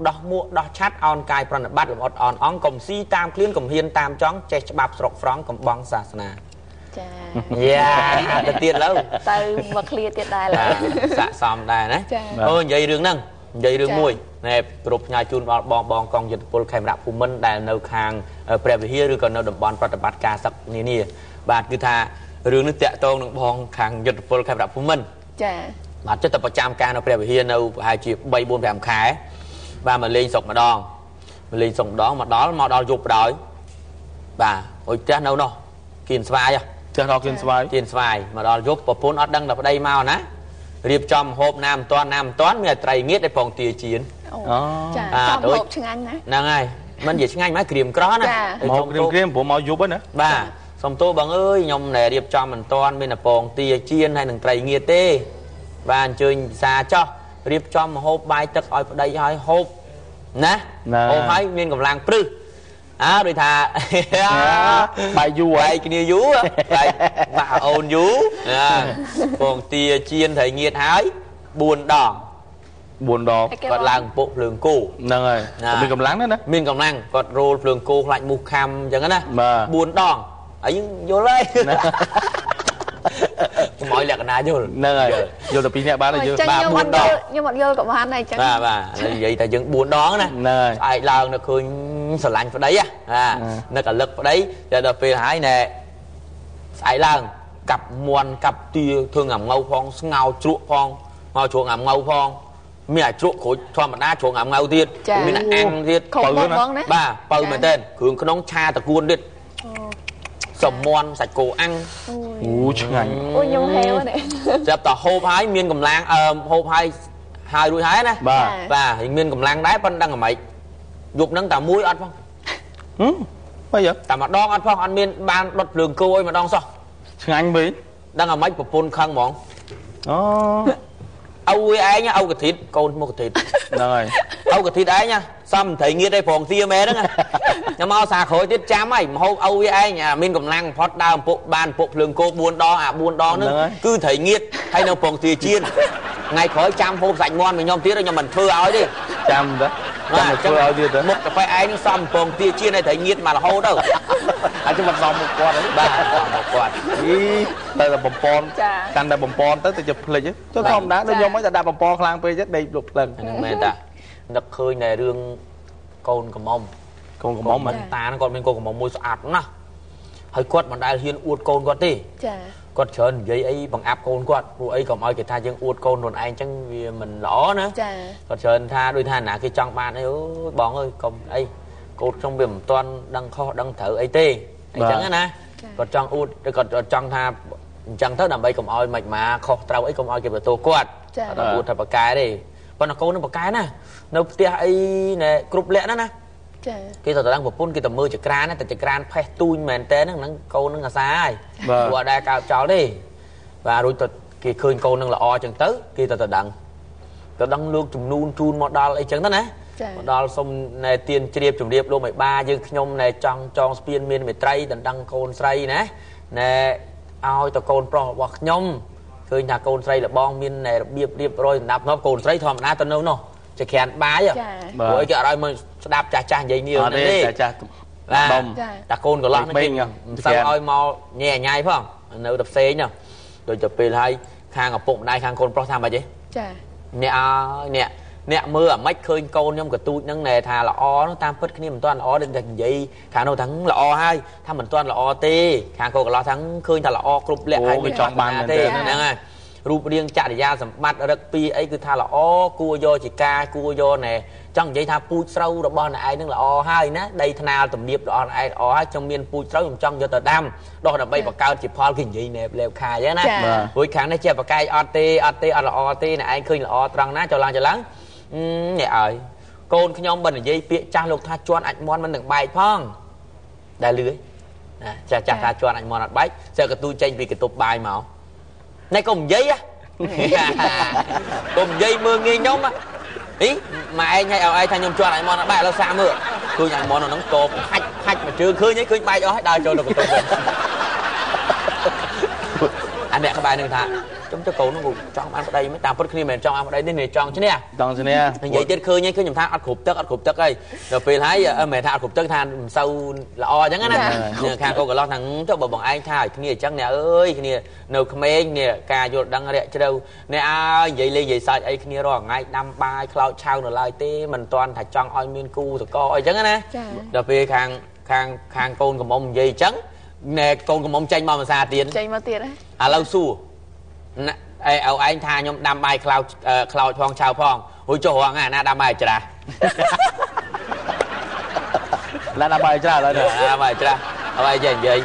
ដោះមួកដោះឆាត់អោនកាយប្រណិប័តលំអត់អនអងកុំស៊ីតាមឃ្លានកុំហ៊ានតាមចង់ចេះច្បាប់ស្រុកស្រង់កំបងសាសនាចាយ៉ាទៅទៀតលើទៅមកឃ្លាទៀតដែរស័កសមដែរណាអូនិយាយរឿងហ្នឹងនិយាយរឿងមួយណែគ្រប់ផ្ញើជូនដល់បងបងកងយុទ្ធពលខេមរៈភូមិន្ទដែលនៅខាងព្រះវិហារឬក៏នៅតំបន់ប្រតិបត្តិការសឹកនានាបាទគឺថារឿងនេះតាក់ទងនឹងបងខាងយុទ្ធពលខេមរៈភូមិន្ទចាបាទចិត្តតែប្រចាំការនៅព្រះវិហារនៅប្រហែលជា3 4 5ខែបាទមកលេងស្រុកម្ដងមកលេងស្រុកម្ដងមកដល់យប់ដល់បាទអុយផ្ទះនៅនោះគៀនស្វាយផ្ទះដល់គៀនស្វាយគៀនស្វាយមកដល់យប់ប្រពន្ធអត់ដឹងតែប្តីមកណារៀបចំហូបណាមិនតាន់ណាមិនតាន់មានត្រីងៀតឲ្យពងទាចៀនអូចាចំហូបឆ្ងាញ់ណាហ្នឹងហើយមិននិយាយឆ្ងាញ់មកក្រៀមក្រោះណាមកក្រៀមក្រៀមព្រោះមកយប់ហ្នឹងណាបាទសុំទោសបងអើយខ្ញុំណែរៀបចំមិនតាន់មានតែពងទាចៀនហើយនឹងត្រីងៀតទេបាទអញ្ជើញពិសាចោះរៀបចំហូបបាយទឹកឲ្យប្តីឲ្យហូបណាហូបហើយមានកម្លាំងព្រឹសអើដូចថាបាយយូរបាយគ្នាយូរបាយបាក់អូនយូរពងទាចៀនត្រីងៀតហើយ4ដង4ដងគាត់ឡើងពុកភ្លើងគោហ្នឹងហើយមានកម្លាំងណាស់ណាមានកម្លាំងគាត់រោលភ្លើងគោខ្លាច់មូសខាំអញ្ចឹងណា4ដងហើយយើងយល់ហើយកុំឲ្យលក្ខណៈយល់ហ្នឹងហើយយល់តែពីរនាក់បានហើយយើងបាទ4ដងខ្ញុំអត់យល់ក៏បានដែរអញ្ចឹងបាទបាទនិយាយតែយើង4ដងណាស្អែកឡើងនៅឃើញស្រឡាញ់ប្តីហ៎នឹកអាលឹកប្តីតែដល់ពេលហើយណែស្អែកឡើងកាប់មន់កាប់ទាធ្វើងាំងៅផងស្ងោជ្រក់ផងមកជ្រក់ងាំងៅផងមានអាជ្រក់ក្រូចធម្មតាជ្រក់ងាំងៅទៀតមានអាំងទៀតបើណាបាទបើមែនទែនគ្រឿងក្នុងឆាតកួនទៀតសមន់សាច់គោអាំងអូឆ្ងាញ់អូខ្ញុំហេវនេះចាប់តែហូបហើយមានកម្លាំងអឺហូបហើយហើយរួចហើយណាបាទបាទមានកម្លាំងដែរប៉ុន្តែដឹងអាម៉េចយប់ហ្នឹងតែមួយអត់ផងហឹមអីតែម្ដងអត់ផងអត់មានបានដុតភ្លើងគោអីម្ដងសោះឆ្ងាញ់វិញដឹងអាម៉េចប្រពន្ធខឹងហ្មងអូឪឯងឪកធិតកូនមកកធិតហ្នឹងហើយឪកធិតឯងសំត្រីងៀតឯប្រងទាមែនហ្នឹងខ្ញុំមកសាក្រោយទៀតចាំហើយមហូបឪវាឯងមានកម្លាំងផុតដើមពុកបានពុកភ្លើងគោ4ដងអា4ដងហ្នឹងគឺត្រីងៀតហើយនៅប្រងទាចៀនថ្ងៃក្រោយចាំហូបសាច់មាន់មកខ្ញុំទៀតខ្ញុំមិនធ្វើឲ្យទេចាំតាចាំធ្វើឲ្យទៀតមុខកាហ្វេឯងនឹងសំប្រងទាចៀនហើយត្រីងៀតមករហូតទៅអាចចាំមិនសំមុខគាត់ទេបាទមុខគាត់អីតែបំពន់កាន់តែបំពន់ទៅទៅជាភ្លេចចុះធម្មតាដូចខ្ញុំហ្នឹងតែដាក់បំពន់ខ្លាំងពេកដេកលុបភ្លឹងហ្នឹងមែនតានឹកឃើញតែរឿងកូនកំមុំកូនកំមុំតាហ្នឹងគាត់មានកូនកំមុំមួយស្អាតណាស់ហើយគាត់មិនដែលហ៊ានអួតកូនគាត់ទេចាគាត់ច្រើននិយាយអីបង្អាប់កូនគាត់ព្រោះអីកុំឲ្យគេថាយើងអួតកូនខ្លួនឯងអញ្ចឹងវាមិនល្អណាចាគាត់ច្រើនថាដូចថាណាគេចង់បានអីអូយបងអើយកុំអីកូនខ្ញុំវាមិនទាន់ដឹងខុសដឹងត្រូវអីទេអញ្ចឹងណាគាត់ចង់អួតឬគាត់ចង់ថាអញ្ចឹងទៅដើម្បីកុំឲ្យមិនមកខុសត្រូវអីកុំឲ្យគេបន្ទោសគាត់អត់អួតថាប្រកែទេប៉ុន្តែកូននឹងប្រកែណានៅផ្ទះអីណែគ្រប់លក្ខណាណាចាគេទៅដល់ប្រពន្ធគេទៅមើលចក្រានតែចក្រានផេះទូញមែនតើហ្នឹងកូននឹងអាសាហើយព្រោះអត់ដែលកើតចោលទេបាទរួចទៅគេឃើញកូននឹងល្អចឹងទៅគេទៅដឹងលោកចំនួនជូនមកដល់អីចឹងទៅណាមកដល់សុំណែទៀនជ្រាបជំរាបលោកមេបាយើងខ្ញុំណែចង់ចងស្ពានមានមេត្រីដណ្ដឹងកូនស្រីណាណែឲ្យតកូនប្រុសរបស់ខ្ញុំឃើញថាកូនស្រីលបងមានរបៀបរៀបរយសម្រាប់កូនស្រីធម្មតាទៅនៅនោះចក្រានបាយព្រោះគេអត់ឲ្យមើលស្ដាប់ចាស់ចាស់និយាយនេះទេចាស់ចាស់ដុំតែកូនកន្លោះហ្នឹងគេមិនសូវឲ្យមកញ៉ែញ៉ៃផងនៅតែផ្សេងនោះដូចទៅពេលហើយខាងឪពុកម្ដាយខាងកូនប្រុសថាម៉េចទេចាអ្នកអើយអ្នកមើលអាម៉េចឃើញកូនខ្ញុំកទូចហ្នឹងណែថាល្អនោះតាមពិតគ្នាមិនទាន់ល្អដូចតែនិយាយខាងនោះថាល្អហើយថាមិនទាន់ល្អទេខាងកូនកន្លោះថាឃើញថាល្អគ្រប់លក្ខហើយគេចង់បានទេហ្នឹងហើយរូបរាងចរិយាសម្បត្តិរឹកពីអីគឺថាល្អគួរយកជាការគួរយកណែចង់និយាយថាពូជស្រូវរបស់អ្នកឯងនឹងល្អហើយណាដីថ្នាលទំនាបរបស់អ្នកឯងល្អហើយខ្ញុំមានពូជស្រូវខ្ញុំចង់យកទៅដាំដុះដើម្បីបង្កើតជាផលគេនិយាយណែលេបខាយហ្នឹងណាព្រោះខាងនេះជាបកែកអត់ទេអត់ទេអត់ល្អទេអ្នកឯងឃើញល្អត្រង់ណាចឡើងចឡើងអ្នកឲ្យកូនខ្ញុំបើនិយាយពាក្យចាស់លោកថាជន់អាចមន់មិននឹងបែកផងដែលលឺណាចាស់ចាស់ថាជន់អាចមន់អត់បែកសើកទូចេញពីកន្ទប់បាយមកនេះកុំនិយាយកុំនិយាយមើងងាយខ្ញុំអីម៉ែឯងឲ្យឯងថាខ្ញុំជន់អាចមន់អត់បែកឥឡូវសាកមើលឃើញអាចមន់នៅហ្នឹងតបខាច់ខាច់មួយជើងឃើញហើយឃើញបែកអស់ហើយដើរចូលទៅកន្ទប់វិញអា អាអ្នកក្បែរនឹងថាខ្ញុំទៅកូននោះចង់បានប្តីមិនតាមពិតគ្នាមិនចង់បានប្តីនេះចង់ឈ្នះ ចង់ឈ្នះ និយាយទៀតឃើញខ្ញុំថាអត់គ្រប់ទឹកអត់គ្រប់ទឹកអីដល់ពេលហើយមិនថាអត់គ្រប់ទឹកថាមិនសូវល្អអញ្ចឹងណាខាងកូនកន្លោះថាចុះបើបងឯងថាឲ្យគ្នាអញ្ចឹងអ្នកអើយគ្នានៅក្មេងនេះការយល់ដឹងរាក់ជ្រៅអ្នកអើយនិយាយលេងនិយាយសើចអីគ្នារាល់ថ្ងៃដាំបាយខ្លោចឆៅនៅឡើយទេមិនទាន់ថាចង់ឲ្យមានគូតកអីចឹងណាដល់ពេលខាងខាងខាងកូនកំមុំនិយាយអញ្ចឹងណែកូនកំមុំចេញមកភាសាទៀត ចេញមកទៀត ឥឡូវសួរណាអេឲ្យឯងថាខ្ញុំដាំបាយខ្លោចខ្លោចផងឆៅផងរួចចុះរងណាដាំបាយច្រាស់ ឡាដាំបាយច្រាស់ឡើយ ដាំបាយច្រាស់ហើយចេះនិយាយ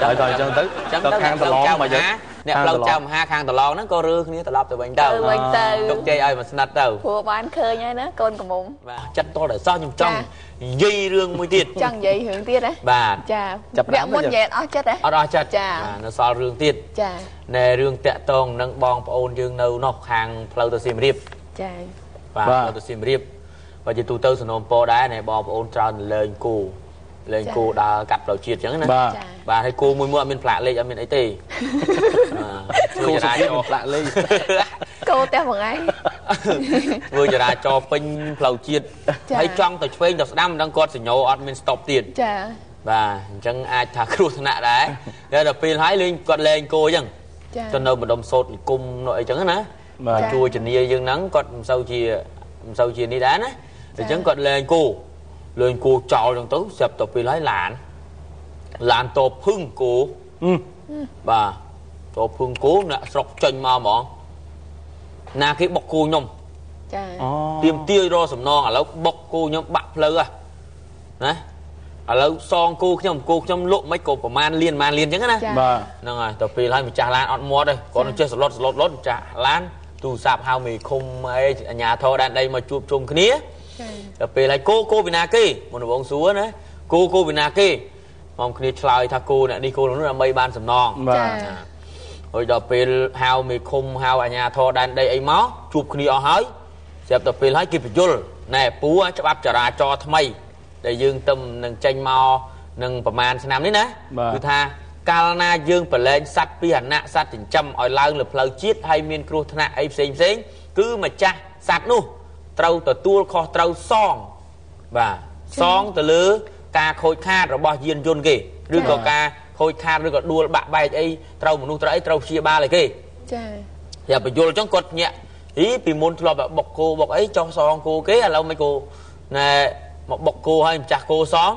ដល់ដល់អញ្ចឹងទៅទៅខាងតឡងមកយើង អ្នកផ្លូវចៅមហាខាងតឡងហ្នឹងក៏រើគ្នាត្រឡប់ទៅវិញទៅ វិញទៅ ទុកជ័យឲ្យមកស្និទ្ធទៅ ព្រោះបានឃើញហើយណាកូនកំមុំ បាទចិត្តតតែសោះខ្ញុំចង់និយាយរឿងមួយទៀត ចង់និយាយរឿងទៀតហ៎ បាទ ចាវគ្គមុននិយាយអស់ចិត្តហ៎ អត់អស់ចិត្ត បាទនៅសល់រឿងទៀត ចា ណែរឿងតាក់តងនឹងបងប្អូនយើងនៅនោះខាងផ្លូវទៅសៀមរាប ចា បាទផ្លូវទៅសៀមរាបបើជាទូទៅសនំពោដែរណែបងប្អូនច្រើនលេងគោលេងគោដើរកាត់ផ្លូវជាតិអញ្ចឹងណា បាទហើយគោមួយមួយអត់មានផ្លាកលេខអត់មានអីទេ គោចរាចរផ្លាកលេខ គោផ្ទះមួយថ្ងៃ ធ្វើចរាចរពេញផ្លូវជាតិហើយចង់ទៅឆ្វេងទៅស្ដាំមិនដឹងគាត់សញ្ញោអត់មានស្តុបទៀត ចា បាទអញ្ចឹងអាចថាគ្រោះថ្នាក់ដែរតែដល់ពេលហើយលេងគាត់លេងគោអញ្ចឹងទៅនៅម្ដុំសោតនិគមនៅអីចឹងណា ជួយជំនាញយើងហ្នឹងគាត់មិនសូវជានេះដែរណាអញ្ចឹងគាត់លេងគោលេងគោចោលចឹងទៅស្រាប់ទៅពេលហើយឡានតភឹងគោ បាទតភឹងគោអ្នកស្រុកចេញមកហ្មងណាគេបុកគោខ្ញុំ ចា ទៀមទាយរសំណងឥឡូវបុកគោខ្ញុំបាក់ផ្លូវហ៎ណាឥឡូវសងគោខ្ញុំគោខ្ញុំលក់មិនក៏ប្រហែលលានប្រហែលលានចឹងណា បាទ ហ្នឹងហើយទៅពេលហើយម្ចាស់ឡានអត់មាត់ទេគាត់នឹងចេះសឡុតសឡុតលុតម្ចាស់ឡានទូរស័ព្ទហៅមេឃុំអីអាញាធរដែនដីមកជួបជុំគ្នាដល់ពេលហើយគោគោពីណាគេមុនដំបងសួរណាគោគោពីណាគេមកគ្នាឆ្លើយថាគោអ្នកនេះគោនោះដើម្បីបានសំណង បាទ ហើយដល់ពេលហៅមេឃុំហៅអាញាធរដែនដីអីមកជួបគ្នាអស់ហើយស្រាប់ដល់ពេលហើយគេបញ្យលណែពូច្បាប់ចរាចរណ៍ថ្មីដែលយើងទៅនឹងចេញមកនឹងប្រហែលឆ្នាំនេះណាគឺថាកាលណាយើងប្រឡែងសត្វពាហនៈសត្វចិញ្ចឹមឲ្យឡើងលើផ្លូវជាតិហើយមានគ្រោះថ្នាក់អីផ្សេងផ្សេងគឺម្ចាស់សត្វនោះត្រូវទទួលខុសត្រូវសងបាទសងទៅលើការខូចខាតរបស់យានយន្តគេឬក៏ការខូចខាតឬក៏ដួលបាក់បែកអីត្រូវមនុស្សត្រូវអីត្រូវព្យាបាលអីគេ ចា យ៉ាបញ្យលអញ្ចឹងគាត់ញាក់អីពីមុនធ្លាប់តែបុកគោបុកអីចោះសងគោគេឥឡូវមិនគោណែមកបុកគោហើយម្ចាស់គោសង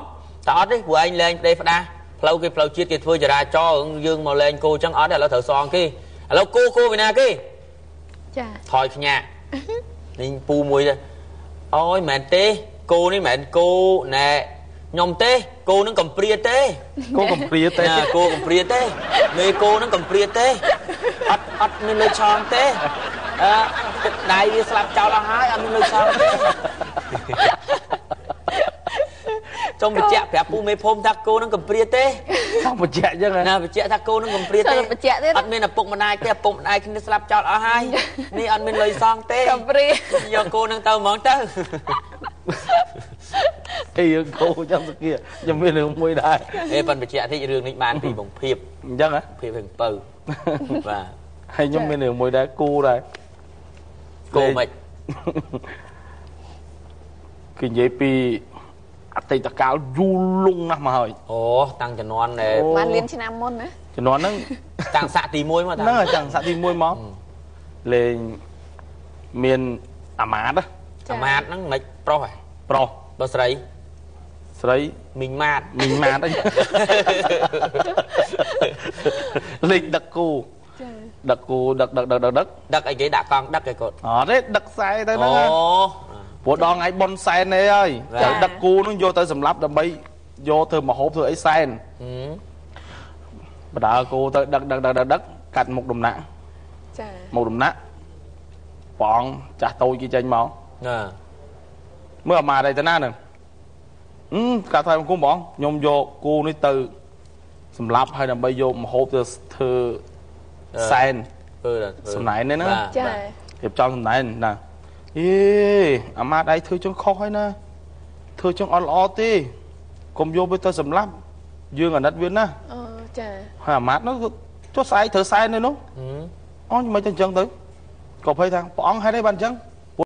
តែអត់ទេព្រោះឯងលែងផ្ដេសផ្ដាស់ផ្លូវគេផ្លូវជាតិគេធ្វើចរាចរណ៍យើងមកលែងគោអញ្ចឹងអត់ទេឥឡូវត្រូវសងគេឥឡូវគោគោពីណាគេ ចា ថយខ្ញាក់នេះពូមួយទេអូយមិនមែនទេគោនេះមិនមែនគោណែខ្ញុំទេគោនឹងកំព្រាទេ គោកំព្រាទេ គោកំព្រាទេមេគោនឹងកំព្រាទេអត់អត់មានលុយឆងទេអើទឹកដៃវាស្លាប់ចោលអស់ហើយអត់មានលុយឆងទេចុំបញ្ជាក់ប្រាប់ពូមេភូមិថាគោនឹងកំព្រាទេ ចង់បញ្ជាក់អញ្ចឹងណាបញ្ជាក់ថាគោនឹងកំព្រាទេអត់មានឪពុកម្ដាយទេឪពុកម្ដាយគ្នាស្លាប់ចោលអស់ហើយនេះអត់មានលុយសងទេ កំព្រា យកគោនឹងទៅហ្មងទៅ អីរឿងគោចឹងសុគាខ្ញុំមានរឿងមួយដែរ អេប៉ិនបញ្ជាក់តិចរឿងនេះបានពីបងភាព អញ្ចឹងហ៎ ភាពរឿងពៅបាទ ហើយខ្ញុំមានរឿងមួយដែរគោដែរ គោមិន គឺនិយាយពីអតីតកាលយូរលង់ណាស់មកហើយ អូតាំងជំនាន់ បានលានឆ្នាំមុនណា ជំនាន់ហ្នឹង តាំងសាក់ទី1មក ហ្នឹងតាំងសាក់ទី1មកលេងមានអាម៉ាត អាម៉ាតហ្នឹងមិនប្រុសហ៎ ប្រុស បើស្រី ស្រី មីងម៉ាត មីងម៉ាតអីលេងដឹកគោដឹកគោដឹកដឹកដឹកដឹកដឹក ដឹកអីគេដាក់កង់ដឹកឯគាត់ អត់ទេដឹកខ្សែទៅហ្នឹងអូព្រោះដល់ថ្ងៃបុណ្យសែននេះហើយត្រូវដឹកគោនឹងយកទៅសម្លាប់ដើម្បីយកធ្វើម្ហូបធ្វើអីសែនបដើគោទៅដឹកដឹកដឹកដឹកកាត់មុខដំណាក់ ចា មុខដំណាក់ព្រះអង្គចាស់តូចគេចេញមក ណាមើលអាម៉ាតអីទៅណាហ្នឹងអឺកាថ្វាយបង្គំបងខ្ញុំយកគោនេះទៅសម្លាប់ហើយដើម្បីយកម្ហូបទៅធ្វើសែនសំណែននេះណា ចា រៀបចំសំណែនណាអេអាម៉ាតឯងធ្វើចង់ខុសហើយណាធ្វើចង់អត់ល្អទេកុំយកវាទៅសម្លាប់យើងអាណិតវាណា អូចា ហើយអាម៉ាតនោះ ចុះស្អែកត្រូវសែននៅនោះអូមិនទៅអញ្ចឹងទៅក៏ភ័យថាព្រះអង្គហេតុអីបានអញ្ចឹង